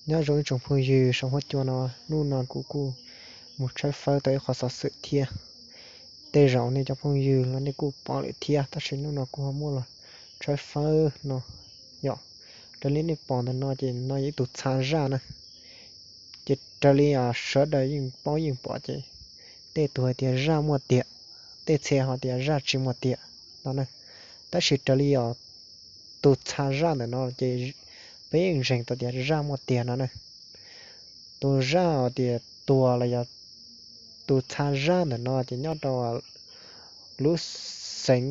Nyob zoo ib tsoom phooj ywg saum huab cua no, hnub no kuv kuj mus tshawb fawb tau ib qho xov xwm thiab. Tej zaum nej cov phooj ywg los nej kuj pom lawm thiab, tab sis hnub no kuv ho muab los tshawb fawb no yom. Raws li nej pom ntawm no ces no yog ib tug txha zaj na. Ces raws li sawv daws yeej paub yeej pom ces tej tug hais tias zaj muaj tiag, tej txhia ho tias zaj tsis muaj tiag no na. Tab sis raws li os tus txha zaj ntawm no ces peb yeej ntseeg tau tias zaj muaj tiag no na. Tus zaj tias tuag los yog tus txha zaj ntawm no ces nyob rau lub xeev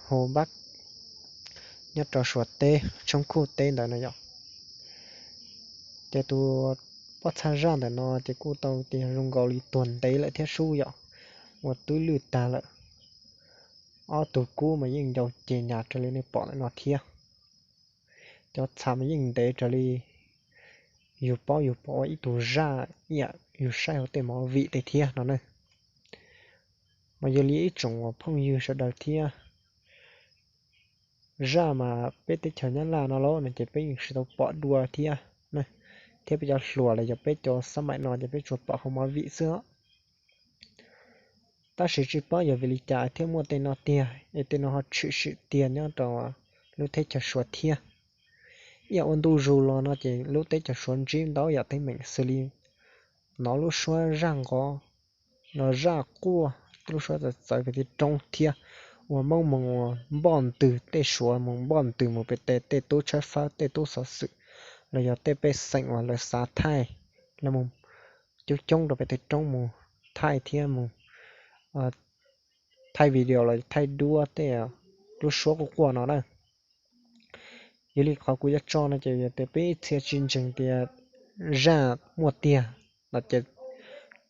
Hu Npab, nyob rau Suav teb, Tshoob Khuj teb ntawd no yom. Ces tus pob txha zaj ntawm no ces kuj tau tias zoo nkaus li tuag ntev lawm thiab sub yom, ua twb lwj tag lawm. Ob tug kub mas yeej ncau ces nyas raws li nej pom ntawm no thiab. Cov txha mas yeej ntev raws li yus paub yus pom ua ib tug zaj ib yam yus saib hauv tej movie tej thiab no na. Mas yog li ib tsoom phooj ywg sawv daws thiab, zaj mas peb teb chaws Nyab Laj no los no ces peb yeej tsis tau pom dua thiab, thiab peb cov hluas los yog peb cov xab maim no ces peb tsuas pom hauv movie xwb. Tab sis tsis paub yog vim li cas thiaj muaj tej no tiag es tej no ho tshwm sim tiag nyob rau lub teb chaws Suav thiab. Ib yam ua ntu zus los no ces lub teb chaws Suav ntsib ntau yam teeb meem xws li hnov lub suab zaj nqov, los zaj quaj, lub suab txawv txawv pem tej roob thiab, ua moob moog ua npoj ntws tej Suav mus npoj ntws mus pem tej tub tshawb fawb tej tub xov xwm los yog tej pej xeem uas lawv xav thaij, lawv mus coob coob rau pem tej roob mus thaij thiab mus thaij video los thaij duab tej lub suab quaj quaj no na. Yog li qhov kuv yuav tso no ces yog tias peb txhia tsis ntseeg tias zaj muaj tiag no ces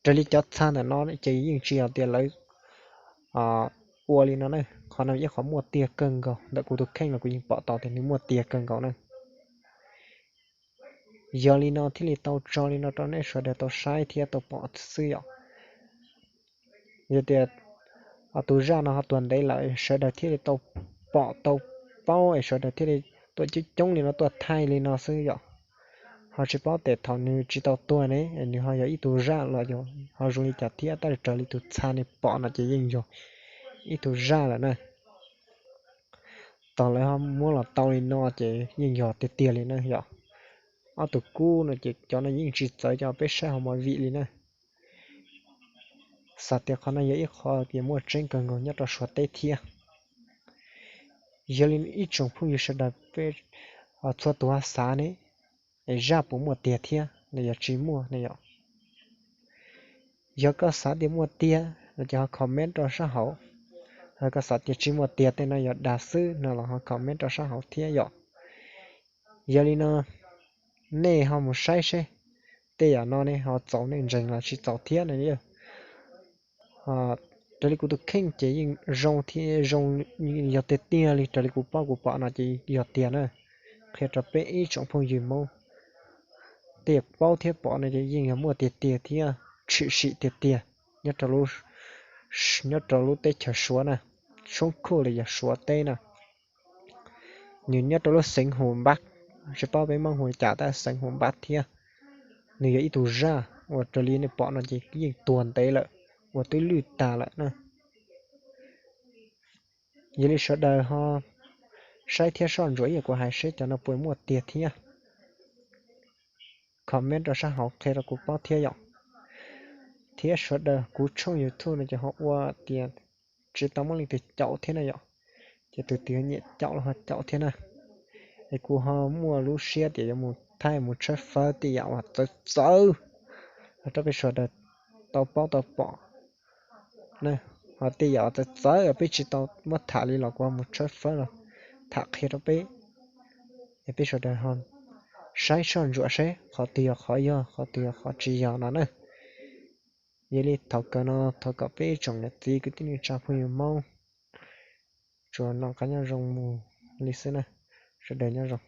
raws li cov txha ntawm no ces yeej tsis yog tias lawv ua li no na. Qhov no ib qhov muaj tiag kawg nkaus ntawm kuv tus kheej los kuv yeej pom tau tias nws muaj tiag kawg nkaus na. Yog li no thiaj li tau tso li no rau nej sawv daws tau saib thiab tau pom xwb yom. Yog tias tus zaj no ho tuag ntev lawm sawv daws thiaj li tau pom tau paub es sawv daws thiaj li tuaj coob coob li no tuaj thaij li no xwb yom. Ho tsis paub tes thaum nws tsis tau tuag ne es nws ho yog ib tug zaj los yog ho zoo li cas thiab, tab sis raws li tus txha nws pom no ces yeej yog ib tug zaj lawm na. Thaum lawv ho muab los tau li no ces yeej yog tiag tiag li na yom. Ob tug kub no ces cov no yeej tsis txawv cov peb saib hauv movie li na. Xav tias qhov no yog ib qho tias muaj tseeb kawg nkaus nyob rau Suav teb thiab. Yog li ib tsoom phooj ywg sawv daws peb txhua tus ho xav ne, es zaj puas muaj tiag thiab los yog tsis muaj ne yom? Yog koj xav tias muaj tiag no ces ho comment rau sab hauv. Yog koj xav tias tsis muaj tiag tej no yog dag xwb no los ho comment rau sab hauv thiab yom. Yog li no nej ho mus saib seb tej yam no ne ho txaus nej ntseeg los tsis txaus thiab no. Raws li kuv tus kheej ces yeej zoo thiab zoo, yog tiag tiag li raws li kuv paub kuv pom no ces yog tiag na. Qhia rau peb ib tsoom phooj ywg Hmoob tej paub thiab pom no ces yeej yog muaj tiag tiag thiab tshwm sim tiag tiag nyob rau lub teb chaws Suav na, Tshoob Khuj los yog Suav teb na. Nws nyob rau lub xeev Hu Npab, tsis paub peb Hmoob hu li cas tab xeev Hu Npab thiab. Nws yog ib tug zaj uas raws li nej pom no ces yeej tuag ntev lawm, ua twb lwj tag lawm na. Yog li sawv daws ho saib thiab soj ntsuam ib yam kuv hais seb cov no puas muaj tiag thiab. Comment rau sab hauv qhia rau kuv paub thiab yom. Thiab sawv daws kuv tshooj YouTube no ces ho ua tias tsis tau muaj leej twg caum thiab na yom. Ces tus twg nyiam caum los ho caum thiab na. Es kuv ho muaj lub siab tias yuav mus thaij mus tshawb fawb tej yam uas txawv txawv rau peb sawv daws tau paub tau pom. Ho tej yam uas txawv txawv peb tsis tau muab tham li los kuv ho mus tshawb fawb los tham qhia rau peb, es peb sawv daws ho saib soj ntsuam seb qhov twg yog qhov yog, qhov twg yog qhov tsis yog no na. Yog li thaum kawg no thov kom peb ib tsoom niam txiv kwv tij neej tsa phooj ywg Hmoob tsuas noj qab nyob zoo mus li xwb na. Sawv daws nyob zoo.